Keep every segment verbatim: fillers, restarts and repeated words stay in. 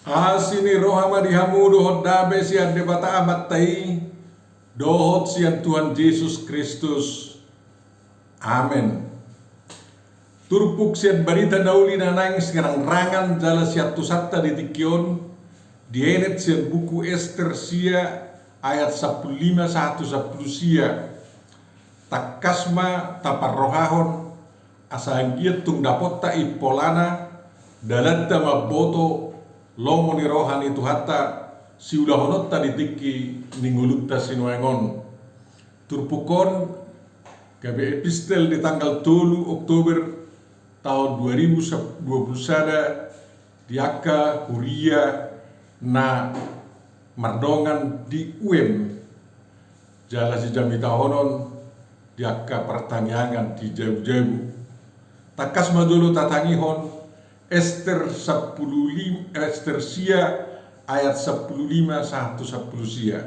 Asi ni roha ma di hamu dohot dame sian Debata Amanta i, dohot sian Tuhan Jesus Kristus. Amen. Turpuk sian barita na uli na naeng sirangrangan jala siantusanta di tingki on, dienet sian buku Ester sia ayat sampulu lima sahat tu sampulu sia. Tangkas ma taparrohahon, asa anggiat tung dapotta impolana, dalanta mamboto lomo ni roha ni Tuhanta, siulahononta di tingki ni ngolunta sinuaeng on. Turpuk on gabe epistel di tanggal tolu Oktober taon dua ribu dua puluh sada di angka huria na mardongan di U M, jala sijamitahonon di angka partangiangan di jabu-jabu. Tangkas ma jolo tatangihon Ester sampulu lima, Ester sia ayat sampulu lima sahat tu sampulu sia.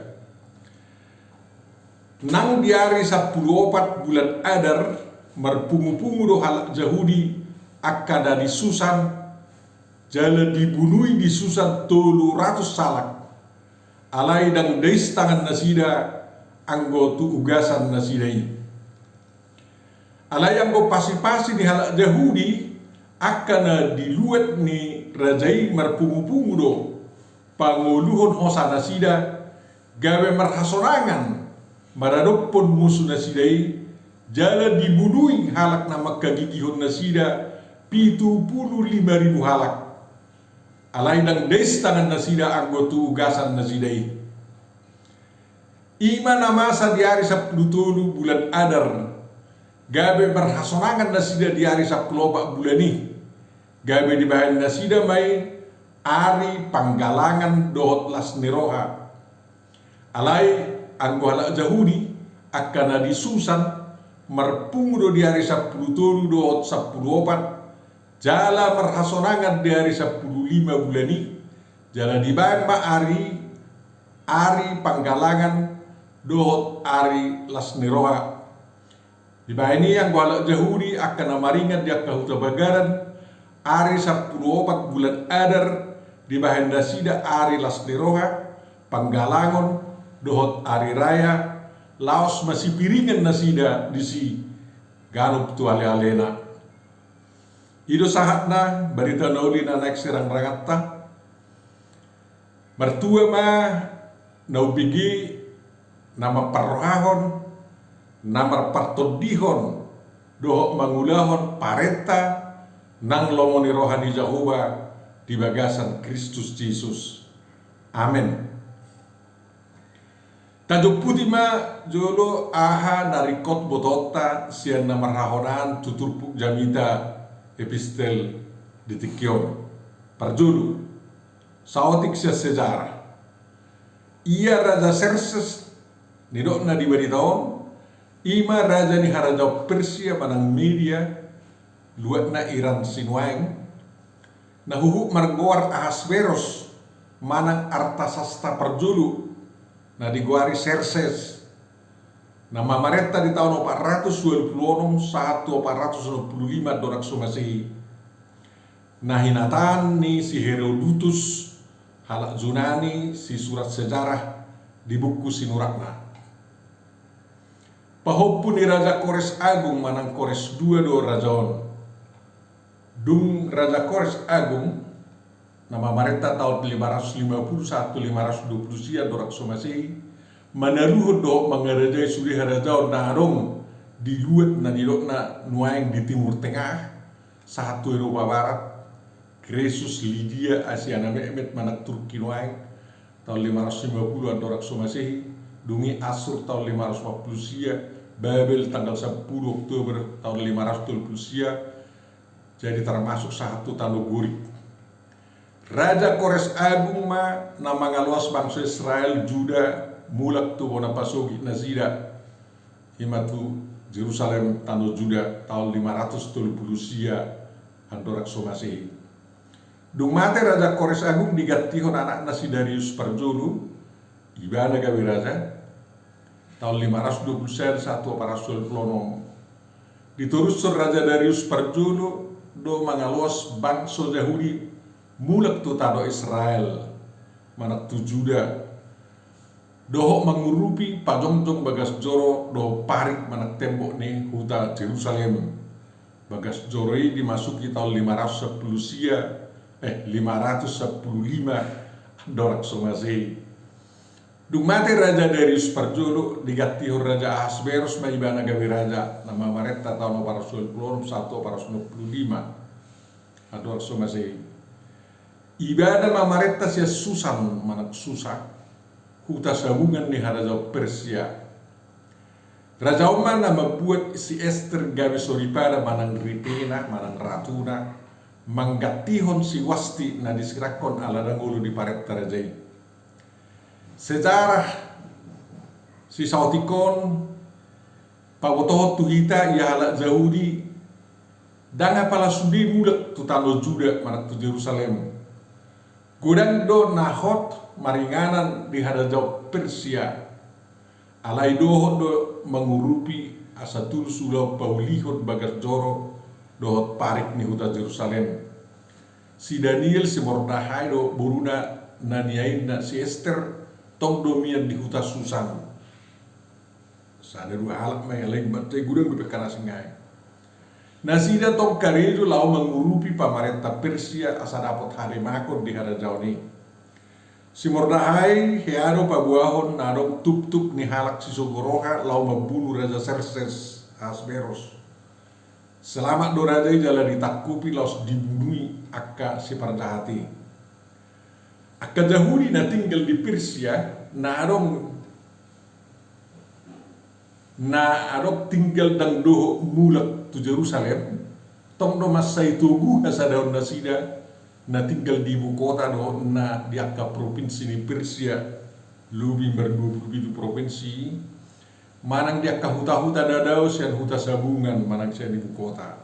Nang di ari sampulu opat bulan Adar, marpungu-pungu do halak Jahudi angka na di Susan, jala dibunui di Susan tolu ratus halak. Alai ndang dais tangan nasida anggo tu ugasan nasida i. Alai anggo pasi-pasi ni halak Jahudi, angka na di luat ni raja i marpungu-pungu do pangoluhon hosa nasida, gabe marhasonangan maradophon musu nasida i, jala dibunui halak na manghagigihon nasida pitu pulu lima ribu halak. Alai ndang dais tangan nasida anggo tu ugasan nasida i. I ma na masa di ari sampulu tolu bulan Adar, gabe marhasonangan nasida di ari sampulu opat bulan i, gabe dibahen nasida ma i ari panggalangan dohot las ni roha. Alai anggo halak Jahudi, angka na di Susan, marpungu do di ari sampulu tolu dohot sampulu opat, jala marhasonangan di ari sampulu lima bulan i, jala dibahen ma ari, ari panggalangan dohot ari las ni roha. Dibahen i anggo halak Jahudi angka na maringan di angka huta bagaran, ari sampulu opat bulan Adar, dibahen nasida ari las ni roha, panggalangon, dohot ari raya, laos masipiringan nasida disi ganup tu ale-alena. I do sahatna barita na uli na naeng sirangranganta. Martua ma na umbege na mamparrohahon, na marpartondihon, dohot mangulahon parenta nang lomo ni roha ni Jahowa di bagasan Kristus Jesus. Amen. Tajomputi ma jolo aha na ringkot botoonta sian na marhahonaan tu turpuk jamita epistel di tingki on. Parjolo, saotik sian sejarah. Ia Raja Serses, nidokna di barita on, i ma raja ni harajaon Persia manang Media, luatna Iran sinuaeng, na huhut margoar Ahasveros manang Artasasta parjolo, na digoari Serses, na mamarenta di taon opat ratus ualu pulu onom sahat tu opat ratus onom pulu lima andorang so Masehi, na hinataan ni si Herodotus, halak Junani, sisurat sejarah, di buku sinuratna. Pahompu ni Raja Kores Agung manang Kores dua do raja on. Dung Raja Kores Agung, na mamarenta taon lima ratus lima pulu sahat tu lima ratus dua pulu sia andorang so Masehi, manaluhon dohot mangarajai sude harajaon na adong di luat na nidokna nuaeng di Timur Tengah, sahat tu Eropa Barat, Kresus, Lidia, Asia na Metmet manang Turki nuaeng, taon lima ratus lima pulu andorang so Masehi, dung i Asur taon lima ratus opat pulu sia, Babel tanggal sampulu Oktober taon lima ratus tolu pulu sia, jadi termasuk sahat tu tano Gorik. Raja Kores Agung ma na mangaloas bangso Israel, Juda, mulak tu bona pasogit nasida, i ma tu Jerusalem, tano Juda, taon lima ratus tolu pulu sia andorang so Masehi. Dung mate Raja Kores Agung, digantihon anakna si Darius parjolo, ibana gabe raja, taon lima ratus dua pulu sada sahat tu opat ratus ualu pulu onom. Ditorushon Raja Darius parjolo do mangaloas bangso Jahudi, mulak tu tano Israel, manang tu Juda, dohot mangurupi pajongjong bagas joro dohot parik manang tembok ni huta Jerusalem. Bagas joro i dimasuki taon lima ratus sampulu sia, eh, lima ratus sampulu lima andorang so Masehi. Dung mate Raja Darius parjolo, digantihon Raja Ahasveros ma ibana gabe raja, na mamarenta taon opat ratus ualu pulu onom sahat tu opat ratus ualu pulu lima andorang so Masehi. Ibana mamarenta sian Susan manang Susa, huta sabungan ni harajaon Persia. Raja on ma na mambuat si Ester gabe soripada manang ripena manang ratuna, manggantihon si Wasti na disirangkon ala dangolu di parenta raja i. Sejarah sisaotik on pabotohon tu hita ia halak Jahudi ndang apala sude mulak tu tano Juda manang tu Jerusalem. Godang do na hot maringanan di harajaon Persia, alai dohot do mangurupi asa tulus ulaon paulihon bagas joro dohot parik ni huta Jerusalem. Si Daniel, si Mordahai dohot boruna na niainna si Ester tong do mian di huta Susan. Sada dua halak ma i, alai mansai godang dope angka na asing i. Nasida tong karejo laho mangurupi pamarenta Persia asa dapot hademakon di harajaon i. Si Mordahai hea do paboahon na adong tuptup ni halak sisogo roha laho mambunu Raja Serses Ahasveros. Selamat do raja i jala ditangkupi laos dibunui angka siparjahat i. Angka Jahudi na tinggal di Persia na adong na adong tinggal ndang dohot mulak tu Jerusalem, tong do mansai togu hasadaon nasida na tinggal di ibu kota dohot na di angka propinsi ni Persia, lobi mardua pulu pitu propinsi, manang di angka huta-huta na dao sian huta sabungan manang sian ibu kota.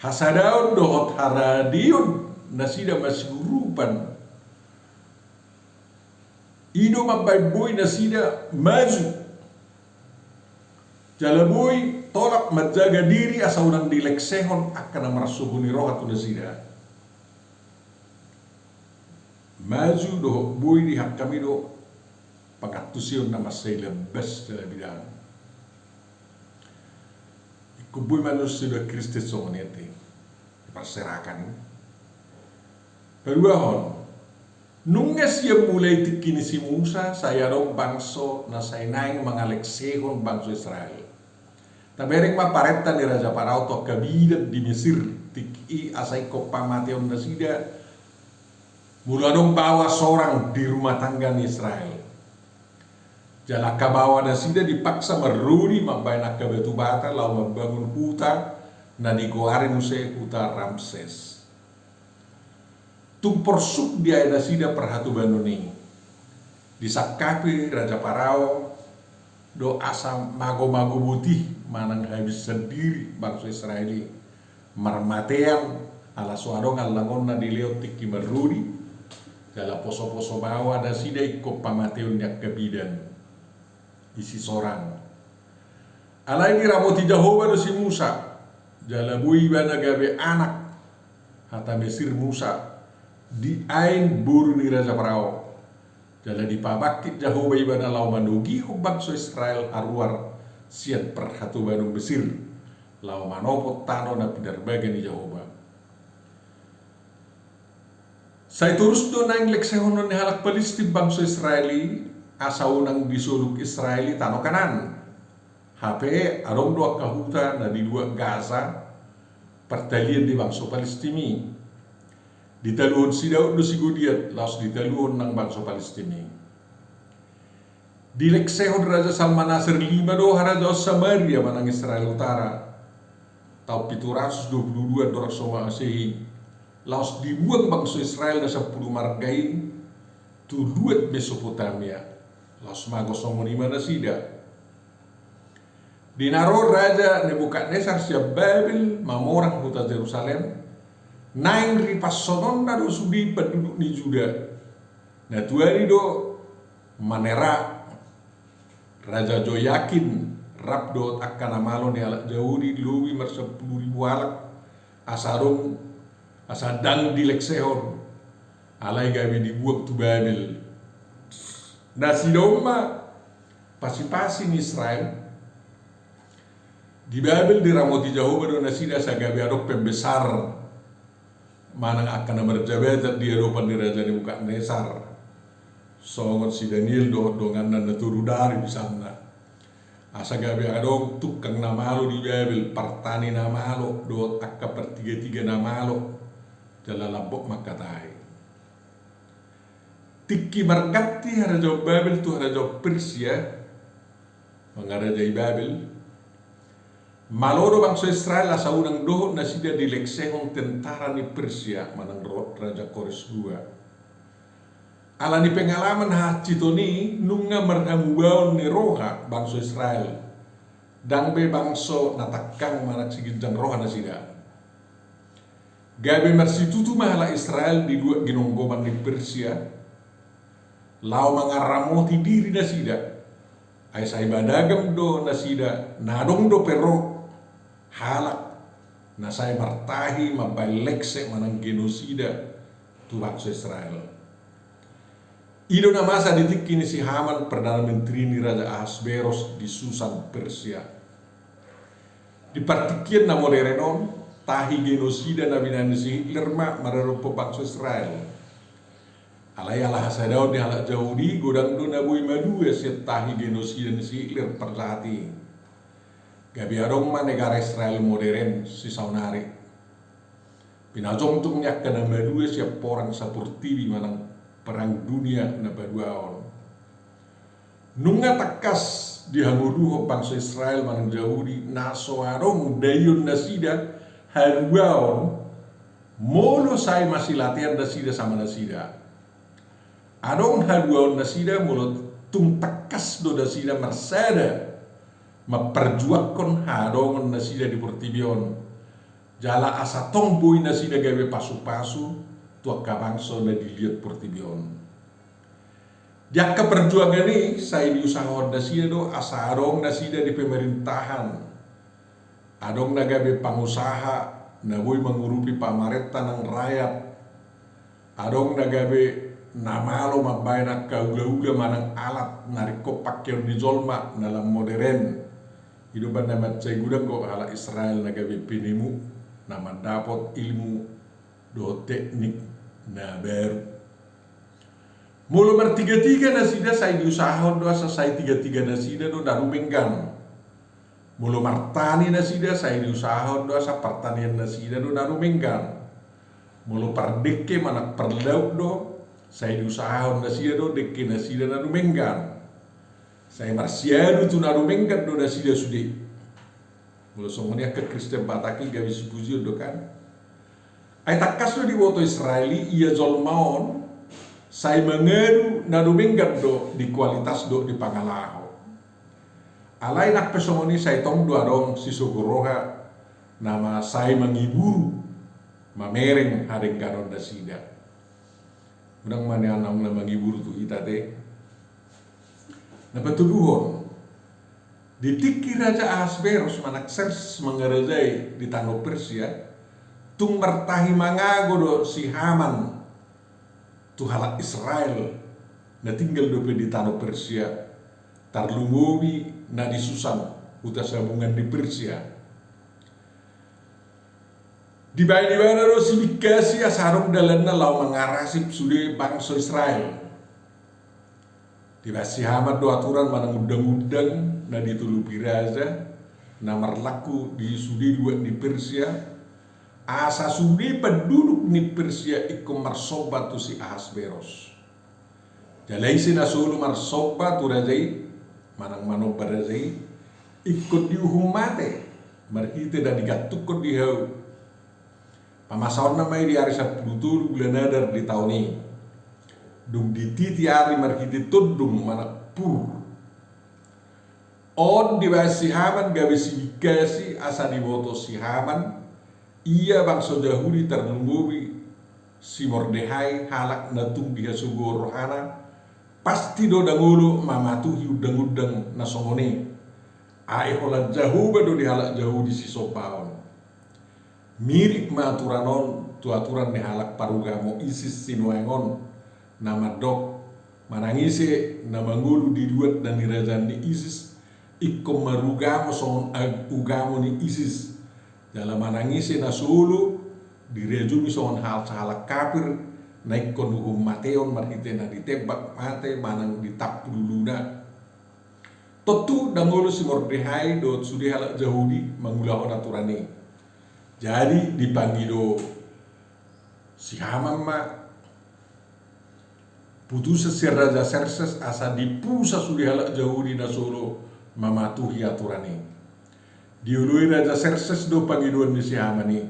Hasadaon dohot haradeon nasida masiurupan. I do mambaen boi nasida maju. Jala boi tolap manjaga diri asa unang dileksehon angka na marsogo ni roha tu nasida. Maju dohot boi dihangkami do pangantusion na mansai lambas jala bidang. Ingkon boi manusia do Kristen songon i ate. Diparserakan. Paduahon. Nunga sian mulai tingki ni si Musa sai adong bangso na sai naeng mangaleksehon bangso Israel. Tabereng ma parenta ni Raja Parao tu angka bidan di Mesir tingki i asa ingkon pamateon nasida molo adong baoa sorang di rumah tangga ni Israel. Jala angka baoa nasida dipaksa marrodi mambaen angka batu bata laho mambangun huta na digoari muse huta Ramses. Tung porsuk diae nasida parhatobanon i. Disangkapi Raja Parao do asa mago-mago boti manang habis sandiri bangso Israel i. Marmatean ala so adong allangonna dilehon tingki marrodi. Jala poso-poso baoa nasida ingkon pamateon ni angka bidan. Isi sorang. Alai diramoti Jahowa do si Musa, jala boi ibana gabe anak hata Mesir Musa, diain boru ni Raja Parao. Jala dipabangkit Jahowa ibana laho manogihon bangso Israel haruar sian parhatobanon Mesir, laho manopot tano na pinarbaga ni Jahowa. Sai torus do naeng leksehonon ni halak Palistim bangso Israel i, asa unang disoluk Israel i tano Kanaan. Hape adong do angka huta na di luat Gaza, partalian ni bangso Palistim i. Ditaluhon si Daud do si Goliat, laos ditaluhon nang bangso Palistim i. Dileksehon Raja Salmaneser lima do harajaon Samaria manang Israel Utara. Taon pitu ratus dua pulu dua andorang so Masehi, laos dibuang bangso Israel na sampulu marga i tu luat Mesopotamia. Laos mago songon i ma nasida. Di na ro Raja Nebukadnesar sian Babel mamorang huta Jerusalem, naeng ripashononna do sude panduduk ni Juda. Na tuari do manera Raja Joyakin rap dohot angka na malo ni halak Jahudi lobi marsampulu ribu halak, asa adong Asa ndang dileksehon, alai gabe dibuang tu Babel. Nasida on ma pasipasi ni Israel. Di Babel diramoti Jahowa do nasida asa gabe adong pembesar manang angka na marjabatan di adopan ni Raja Nebukadnesar. Songon si Daniel dohot donganna na tolu nari misalna. Asa gabe adong tukang na malo di Babel, partani na malo dohot angka partigatiga na malo, jala lambok mangkatai. Tingki marganti harajaon Babel tu harajaon Persia, mangarajai Babel, malo do bangso Israel asa unang dohot nasida dileksehon tentara ni Persia manang ro-, Raja Kores dua. Ala ni pengalaman hahansiton i nunga marhamubaon ni roha bangso Israel. Ndang be bangso na tangkang manang siginjang roha nasida. Gabe marsitutu ma halak Israel di luat ginonggoman ni Persia, laho mangaramoti diri nasida. Ai sai badagam do nasida, na adong dope ro halak na sai martahi mambaen lekse manang genosida tu bangso Israel. I do na masa di tingki ni si Haman, perdana menteri ni Raja Ahasveros di Susan, Persia. Di partingkian na moderen on, tahi genosida na binaen ni si Hitler ma maradophon bangso Israel. Alai ala hasadaon ni halak Jahudi, godang do na boi malua sian tahi genosida ni si Hitler parjahat i. Gabe adong ma negara Israel moderen sisaonari. Pinajongjong ni angka na malua sian porang saportibi manang perang dunia na paduahon. Nunga tangkas dihangoluhon bangso Israel manang Jahudi na so adong daion nasida haluaon, molo sai masilatean nasida sama nasida. Adong haluaon nasida molo tung tangkas do nasida marsada mamparjuangkon haadongon nasida di portibi on. Jala asa tong boi nasida gabe pasupasu tu angka bangso na di liat portibi on. Di angka parjuangan i sai diusahahon nasida do asa adong nasida di pemerintahan. Adong na gabe pangusaha na boi mangurupi pamarenta nang rayat. Adong na gabe na malo mambaen angka ulaula manang alat na ringkot pangkeon ni jolma na lam moderen. I do umbahen na mansai godang do halak Israel na gabe penemu na mandapot ilmu dohot teknik na baru. Molo martigatiga nasida sai diusahahon do asa sai tigatiga nasida do na dumenggan. Molo martani nasida sai diusahahon do asa partanian nasida do na dumenggan. Molo pardengke manang parlaut do sai diusahahon nasida do dengke nasida na dumenggan. Sai marsiadu tu na dumenggan do nasida sude. Molo songon i angka Kristen Batak i gabe sipujion do kan. Ai tangkas do diboto Israel i ia jolma on sai mangadu na dumenggan do di kualitas dohot di pangalaho. Alai nang pe songon i sai tong do adong sisogo roha na ma sai mangiburu mamereng hadengganon nasida. Unang ma nian naung na mangiburu tu hita te. Na patoluhon, di tingki Raja Ahasveros manang Xerxes mangarajai di tano Persia, tung martahi mangago do si Haman tu halak Israel na tinggal dope di tano Persia, tarlumobi na di Susan, huta sabungan di Persia. Dibaen ibana do sibingkasi asa adong dalanna laho mangarasip sude bangso Israel. Dibaen si Haman do aturan manang undang-undang na ditolupi raja na marlaku di sude luat ni Persia, asa sude panduduk ni Persia ingkon marsomba tu si Ahasveros. Jala ise na so olo marsomba tu raja i manang manomba raja i, ingkon diuhum mate marhite na digantungkon di hau. Pamasaonna ma i di ari sampulu tolu bulan Adar di taon i. Dung dititi ari marhite tondung manang pur. On dibaen si Haman gabe sibingkasi asa diboto si Haman, ia bangso Jahudi tarlumobi si Mordehai halak na tung dihasogohon rohana, pasti do ndang olo mamatuhi undang-undang na songon i. Ai holan Jahowa do di halak Jahudi sisombaon. Mirip ma aturan on tu aturan ni halak parugamo ISIS sinuaeng on, na mandok manang ise na mangolu di luat na nirajaan ni ISIS, ingkon marugamo songon ag-, ugamo ni ISIS. Jala manang ise na so olo dirajumi songon hal sahalak kafir, na ingkon uhum mateon marhite na ditembak mate manang ditampu luluna. Tontu ndang olo si Mordehai dohot sude halak Jahudi mangulahon aturan i. Jadi dipangido si Haman ma putusan sian Raja Serses asa dipusa sude halak Jahudi na so olo mamatuhi aturan i. Dioloi Raja Serses do pangidoan ni si Haman i.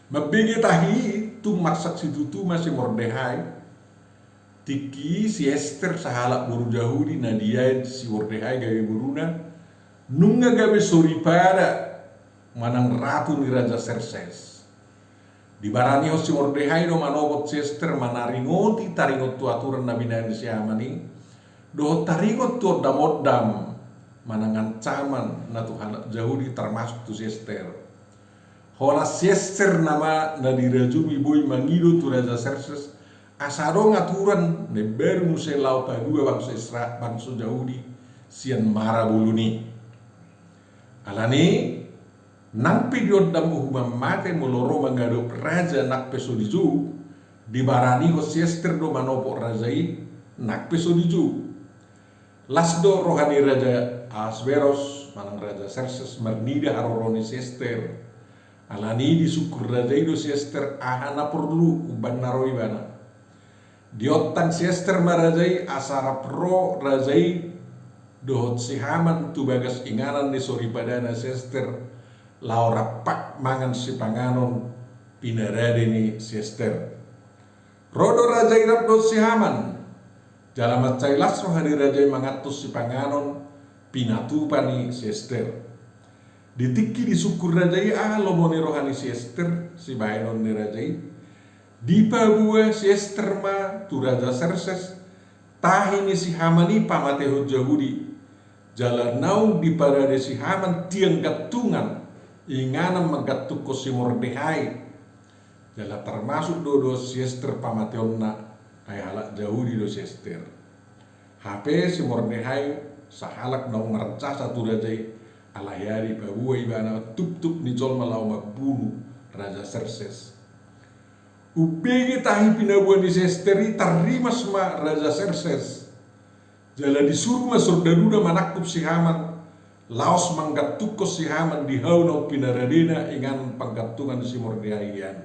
Mambege tahi i, tung marsak situtu ma si Mordehai. Tingki i si Ester sahalak boru Jahudi na diain si Mordehai gabe boruna, nunga gabe soripada manang ratu ni Raja Serses. Dibaranihon si Mordehai do manopot si Ester manaringoti taringot tu aturan na binahen ni si Haman i, dohot taringot tu ondamondam manang ancaman na tu halak Jahudi, termasuk tu si Ester. Holan si Ester nama na dirajumi boi mangido tu Raja Serses asa adong aturan na imbaru muse laho padua bangso Isra-, bangso Jahudi sian mara bolon i. Alani i, nang pe diondam uhuman mate molo ro mangadop raja nang pe so dijou, dibaranihon si Ester do manopot raja i nang pe so dijou. Las do roha ni Raja Ahasveros manang Raja Serses marnida haroro ni si Ester. Alani i disungkun raja i do si Ester aha na porlu umbahen na ro ibana. Diontang si Ester ma raja i asa rap ro raja i dohot si Haman tu bagas inganan ni soripadana si Ester, laho rap mangan sipanganon pinarade ni si Ester. Ro do raja i rap dohot si Haman. Jala mansai las roha ni raja i manganhon sipanganon pinatupa ni si Ester. Di tingki disungkun raja i aha lomo ni roha ni si Ester sibahenon ni raja i, dipaboa si Ester ma tu Raja Serses tahi ni si Haman i pamatehon Jahudi. Jala naung diparade si Haman tiang gantungan inganan manggantungkon si Mordehai. Jala termasuk do dohot si Ester pamateonna, ai halak Jahudi do si Ester. Hape si Mordehai sahalak naung marjasa tu raja i, alai dipaboa ibana tuptup ni jolma laho mambunu Raja Serses. Umbege tahi pinaboa ni si Ester i, tarrimas ma Raja Serses. Jala disuru ma sordaduna manangkup si Haman, laos manggantungkon si Haman di hau naung pinaradena inganan panggantungan ni si Mordehai i an.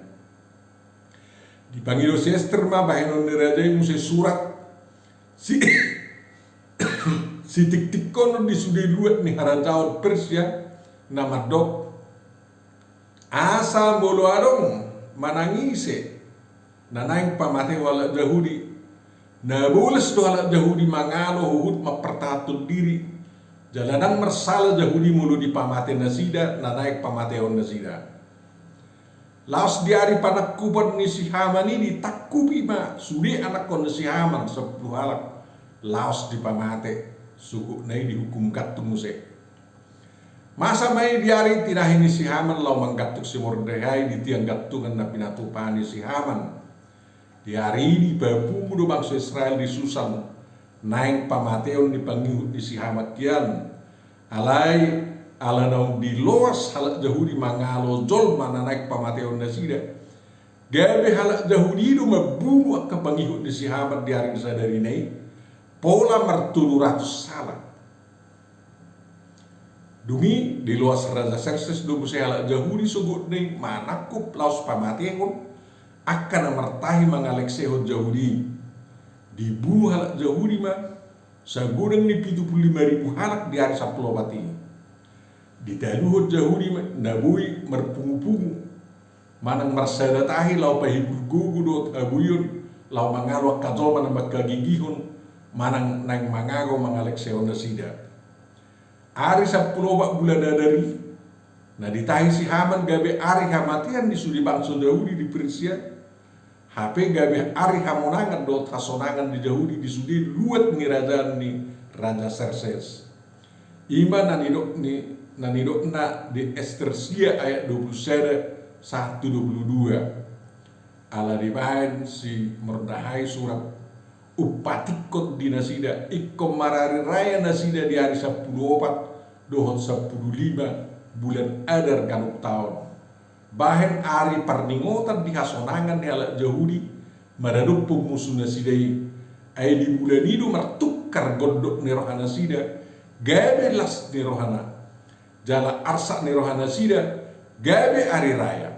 Dipangido si Ester ma bahenon ni raja i muse surat si, sitiktikhonon di sude luat ni harajaon Persia na mandok, asa molo adong manang ise na naeng pamatehon halak Jahudi, na bolas do halak Jahudi mangalo huhut mampartahanhon diri, jala ndang marsala Jahudi molo dipamate nasida na naeng pamatehon nasida. Laos di ari panangkupan ni si Haman i ditangkupi ma sude anakkon ni si Haman sampulu halak, laos dipamate, sogotna i dihukum gantung muse. Masa ma i di ari tinahi ni si Haman laho manggantung si Mordehai di tiang gantungan na pinatupa ni si Haman. Di ari i dipapungu do bangso Israel di Susan naeng pamateon ni pangihut ni si Haman i an. Alai ala naung diloas halak Jahudi mangalo jolma na naeng pamateon nasida, gabe halak Jahudi i do mambunu angka pangihut ni si Haman di ari na sadarina i, pola martolu ratus halak. Dung i diloas Raja Serses do muse halak Jahudi sogotna i manangkup laos pamatehon angka na martahi mangalengsehon Jahudi i. Dibunu halak Jahudi ma sagodang ni pitu pulu lima ribu halak di ari sampulu opat i. Ditaluhon Jahudi ma na boi marpungupungu manang marsada tahi laho pahibul gogo dohot haboion, laho mangalo angka jolma na mangkagigihon manang naeng mangago mangalengsehon nasida. Ari sampulu opat bulan Adar i, na ditahi si Haman gabe ari hamatean ni sude bangso Jahudi di Persia, hape gabe ari hamonangan dohot hasonangan ni Jahudi di sude luat ni rajaan ni Raja Serses. I ma na nidok ni, na nidokna di Ester sia ayat dua pulu sada sahat tu dua pulu dua. Ala dibaen si Mordahai surat umpatikkon di nasida, ingkon marari raya nasida di ari sampulu opat dohot sampulu lima bulan Adar ganup taon. Bahen ari parningotan di hasonangan ni halak Jahudi maradophon musu nasida i. Ai di bulan i do martungkar gondok ni roha nasida gabe las ni rohana, jala arsak ni roha nasida gabe ari raya.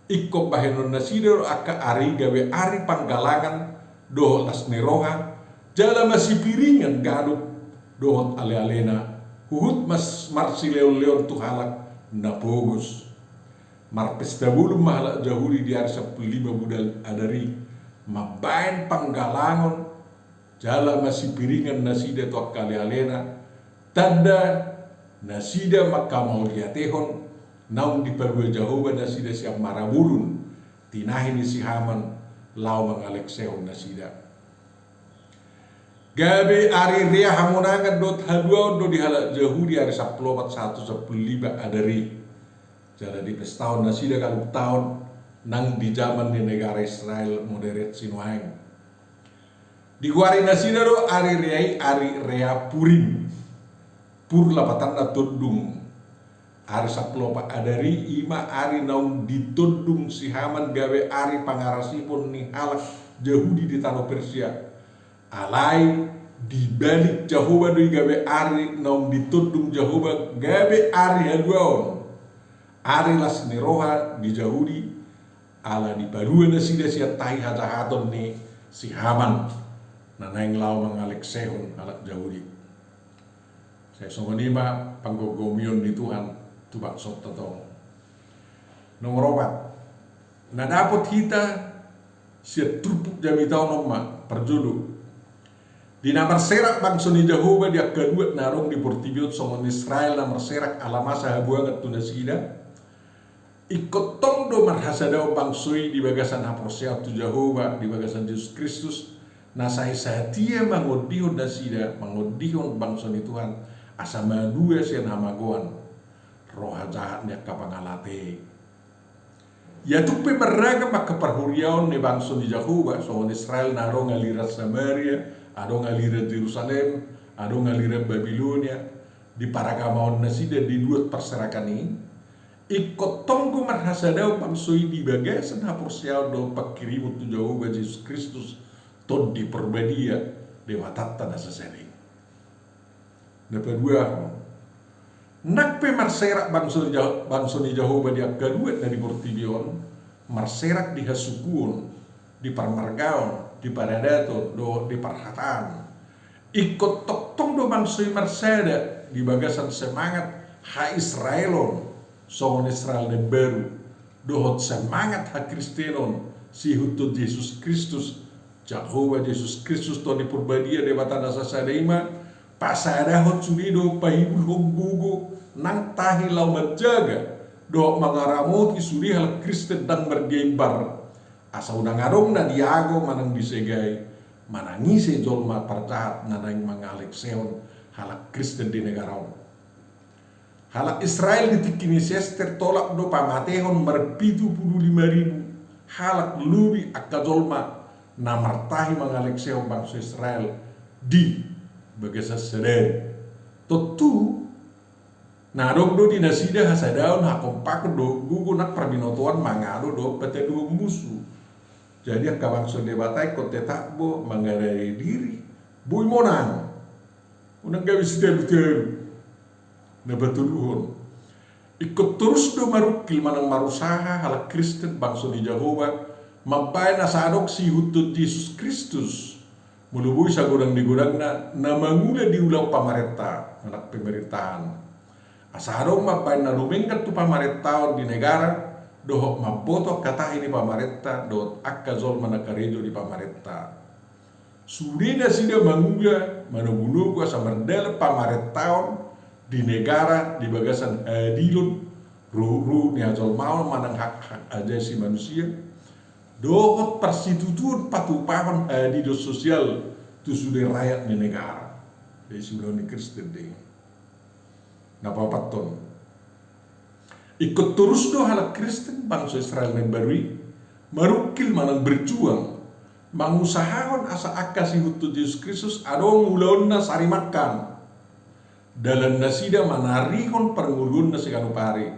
Ingkon bahenon nasida do angka ari gabe ari panggalangan dohot las ni roha, jala masipiringan ganup dohot alealena, huhut mas marsileonleon tu halak na pogos. Marpesta bolon ma halak Jahudi di ari sampulu lima bulan Adar i, mambaen panggalangon jala masipiringan nasida tu angka alealena, tanda nasida mangkamauliatehon naung dipalua Jahowa nasida sian marabolon, tinahi ni si Haman laho mangalengsehon nasida. Gabe ari rea hamonangan dohot haluaon do di halak Jahudi ari sampulu opat sahat tu sampulu lima Adar i. Jala dipestahon nasida ganup taon nang di jaman ni negara Israel moderen sinuaeng. Digoari nasida do ari rea i ari rea Purim. Pur lapatanna tondung. Ari sampulu opat Adar i ima ari naung ditondung si Haman gabe ari pangarasipon ni halak Jahudi di tano Persia. Alai dibalik Jahowa do i gabe ari naung ditondung Jahowa gabe ari haluaon, ari las ni roha di Jahudi, ala dipalua nasida sian tahi hajahaton ni si Haman na naeng laho mangalengsehon halak Jahudi. Sai songon i ma panggomgomion ni Tuhan tu bangsonta tong. Nomor opat, na dapot hita sian turpuk jamita on ma parjolo. Di na marserak bangso ni Jahowa di angka luat na adong di portibi on songon Israel na marserak ala masa habuangan tu nasida. Ingkon tong do marhasadaon bangso i di bagasan haporseaon tu Jahowa di bagasan Jesus Kristus, na sai satia mangondihon nasida, mangondihon bangso ni Tuhan, asa malua sian hamagoan roha jahat ni angka pangalate i. Ia tung pe marragam angka parhuriaon ni bangso ni Jahowa, songon Israel na adong aliran Samaria, adong aliran Jerusalem, adong aliran Babilonia, diparagamaon nasida di luat parserakan i, ingkon tong do marhasadaon bangso i di bagasan haporseaon dohot panghirimon tu Jahowa Jesus Kristus, Tondi Parbadia, Debatanta na sasada i. Na paduahon, nang pe marserak bangso ni Jah-, bangso ni Jahowa di angka luat na di portibi on, marserak di hasuhuton, di parmargaon, di paradaton, dohot di parhataan. Ingkon tongtong do bangso i marsada di bagasan semangat haisraelon, songon Israel na imbaru, dohot semangat hakristenon siihuthon Jesus Kristus. Jahowa Jesus Kristus Tondi Parbadia Debata na sasada i ma pasadahon sude dohot pahibulhon gogo nang tahi laho manjaga dohot mangaramoti sude halak Kristen ndang mardia imbar, asa unang adong na diago manang disegai manang ise jolma parjahat na naeng mangalengsehon halak Kristen di negara on. Halak Israel di tingki ni si Ester tolap do pamatehon marpitu pulu lima ribu halak, lobi angka jolma na martahi mangalengsehon bangso Israel di bagasan sadari. Tontu na adong do di nasida hasadaon, hakompakon dohot gogo nang parbinotoan mangalo dohot pataluhon musu. Jadi angka bangso ni Debata ingkon tetap do mangarade diri, boi monang, unang gabe sitalutalu. Na patoluhon, ingkon torus do marungkil manang marusaha halak Kristen bangso ni Jahowa mambaen asa adong siihuthon Jesus Kristus, molo boi sagodang ni godangna, na mangula di ulaon pamarenta, manang pemerintahan. Asa adong mambaen na dumenggan tu pamarentaon di negara dohot mamboto angka tahi ni pamarenta dohot angka jolma na karejo di pamarenta. Sude nasida mangula manogunogu asa mardalan pamarentaon di negara di bagasan haadilon, ruhutruhut ni hajolmaon manang hak-hak ajasi manusia, dohot parsitutuon patupahon haadilon sosial tu sude rakyat ni negara. Jadi siulaon ni Kristen do i. Na paopathon, Ingkon torus do halak Kristen bangso Israel na imbaru i marungkil manang berjuang, mangusahahon asa angka siihuthon Jesus Kristus adong ulaonna sari mangkan. Dalan nasida manarihon parngoluonna siganup ari,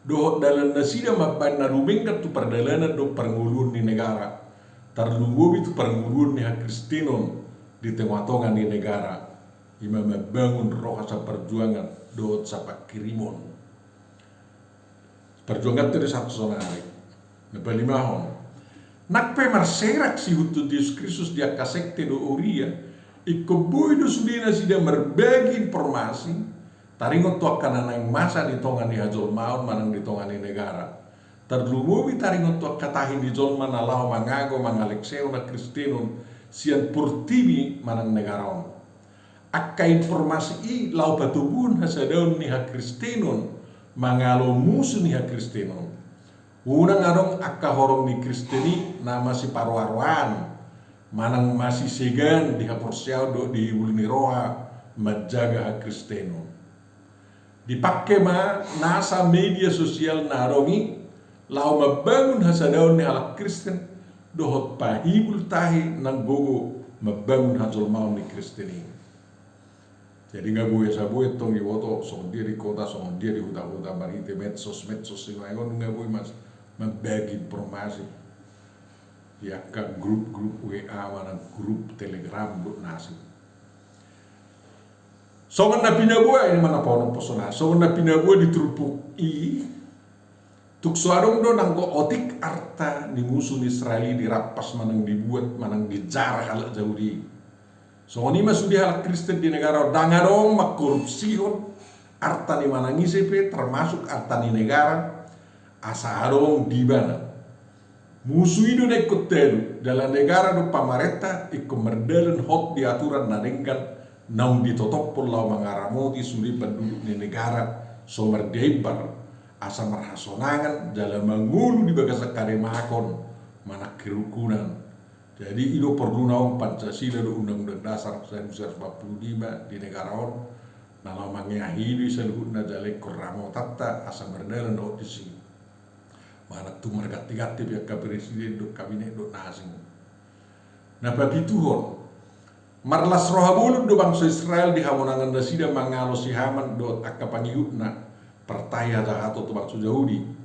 dohot dalan nasida mambahen na dumenggan tu pardalanan dohot parngoluon ni negara, tarlumobi tu parngoluon ni hakristenon di tongatonga ni negara, ima mambangun roha saparjuangan dohot sapanghirimon. Parjuanganta do sahat tu saonari. Na palimahon, nang pe marserak siihuthon Jesus Kristus di angka sekte dohot huria, ingkon boi do sude nasida marbagi informasi taringot tu angka na naeng masa di tonga ni hajolmaon manang di tonga ni negara, tarlumobi taringot tu angka tahi ni jolma na laho mangago mangalengsehon hakristenon sian portibi manang negara on. Angka informasi i laho patoguhon hasadaon ni hakristenon mangalo musu ni hakristenon. Unang adong angka horong ni Kristen i na masiparoaroan manang masisegan di haporseaon dohot di ulu ni roha manjaga hakristenon. Dipangke ma nasa media sosial na adong i laho mambangun hasadaon ni halak Kristen dohot pahibul tahi nang gogo mambangun hajolmaon ni Kristen i. Jadi nga boi, asa boi tong iboto songon dia di kota, songon dia di huta-huta, marhite medsos, medsos i nuaeng on nga boi mas mambagi informasi di angka grup-grup W A manang grup Telegram dohot na asing. Songon na pinaboa, i ma na paonomhon sonari, songon na pinaboa di turpuk i, tung so adong do nanggo otik arta ni musu ni Israel i dirampas manang dibuat manang dijarah halak Jahudi. Songon i ma sude halak Kristen di negara on, ndang adong mangkorupsihon arta ni manang ise pe, termasuk arta ni negara, asa adong di ibana. Musu i do na ingkon talu, jala negara dohot pamarenta ingkon mardalan hot di aturan na denggan naung ditotophon laho mangaramoti sude panduduk ni negara so mardaimbar, asa marhasonangan jala mangolu di bagasan hademaon manang kerukunan. Jadi i do porluna on Pancasila dohot Undang-Undang Dasar seribu sembilan ratus empat puluh lima di negara on, na laho mangeahi do i saluhutna jala ingkon ramotanta asa mardalan hot disi. Manang tung marganti-ganti pe angka presiden dohot kabinet dohot na asing. Na papituhon, marlas roha bolon do bangso Israel di hamonangan nasida mangalo si Haman dohot angka pangihutna, partahi hajahaton tu bangso Jahudi.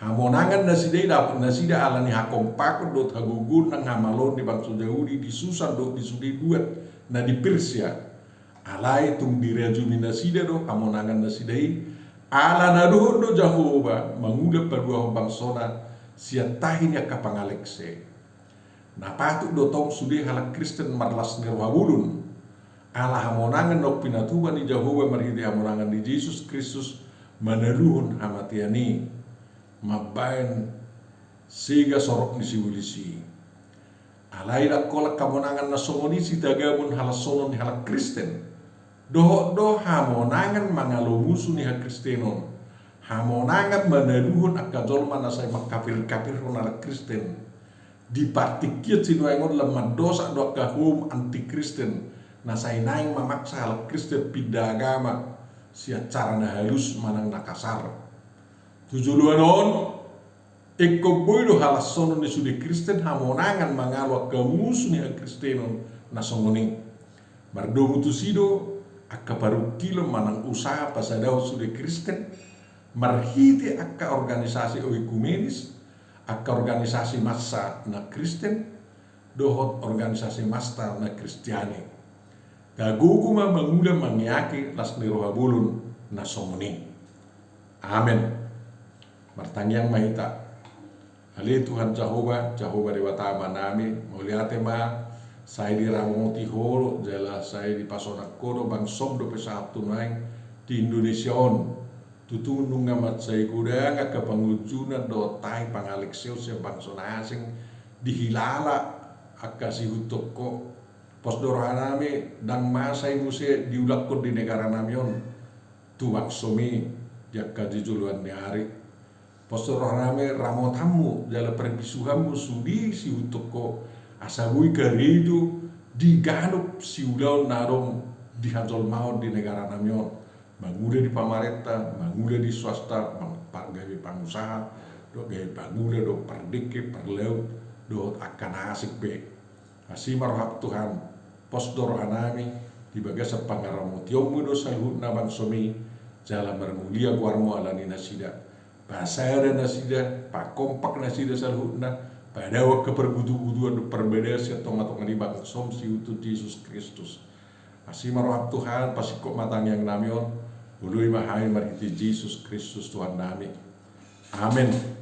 Hamonangan nasida i dapot nasida ala ni hakompakon dohot hagogoon nang hamaloon ni bangso Jahudi di Susan dohot di sude duat na di Persia. Alai tung dirajumi nasida do hamonangan nasida i, ala na dohot do Jahowa mangula paluahon bangsona sian tahi ni angka pangalengse. Na patut do tong sude halak Kristen marlas ni roha bolon, ala hamonangan naung pinatupa ni Jahowa marhite hamonangan ni Jesus Kristus manaluhon hamatean i, mambahen sega sorok ni sibolis i. Alai ndang holan hamonangan na songon i sitagamon halashonon ni halak Kristen. Dohot do hamonangan mangalo musu ni hakristenon, hamonangan manaluhon angka jolma na sai mangkapir-kapirhon halak Kristen. Di partingkian sinuaeng on lam mandosak do angka houm anti-Kristen na sai naeng mamaksa halak Kristen pinda agama sian cara na halus manang na kasar. Tu joloan on, ingkon boi do halashonon ni sude Kristen hamonangan mangalo angka musu ni hakristenon na songon i. Mardomu tusi do angka parungkilon manang usaha pasadahon sude Kristen marhite angka organisasi oekumenis, angka organisasi massa na Kristen, dohot organisasi massa na Kristiani. Tagogo ma mangula mangeahi las ni roha bolon na songon i. Amen. Martangiang ma hita. Ale Tuhan Jahowa, Jahowa Debata Amanami, mauliate ma sai diramoti Ho do jala sai dipasonang Ho do bangsoM dope sahat tu nuaeng di Indonesia on. Tutu nunga mansai godang angka pangunjunan dohot tahi pangalengseon sian bangso na asing, dihilala angka siihuthon Ho. Pos do rohanami, ndang masa i muse diulakhon di negaranami on tu bangsoMi di angka jojoloan ni ari. Pos do rohanami ramotanMu jala parbisuhanMu sude siihuthon Ho, asa boi karejo di ganup siulaon na adong di hajolmaon di negaranami on. Mangula di pamarenta, mangula di swasta, mang-, gabe pangusaha, dohot gabe pangula, dohot pardengke, parlaut, dohot angka na asing pe. Asi ma roham Tuhan, pos do rohanami di bagasan pangaramotionmu do saluhutna bangsomi, jala marmulia goarmu ala ni nasida. Pasada nasida, pakompak nasida saluhutna, padao angka pargutugutuan dohot parbadaan sian tongatonga ni bangsom, siuhut Jesus Kristus. Asi ma roham Tuhan, pasingkop ma tangiangnami on, oloi ma hami marhite Jesus Kristus Tuhannami. Amen.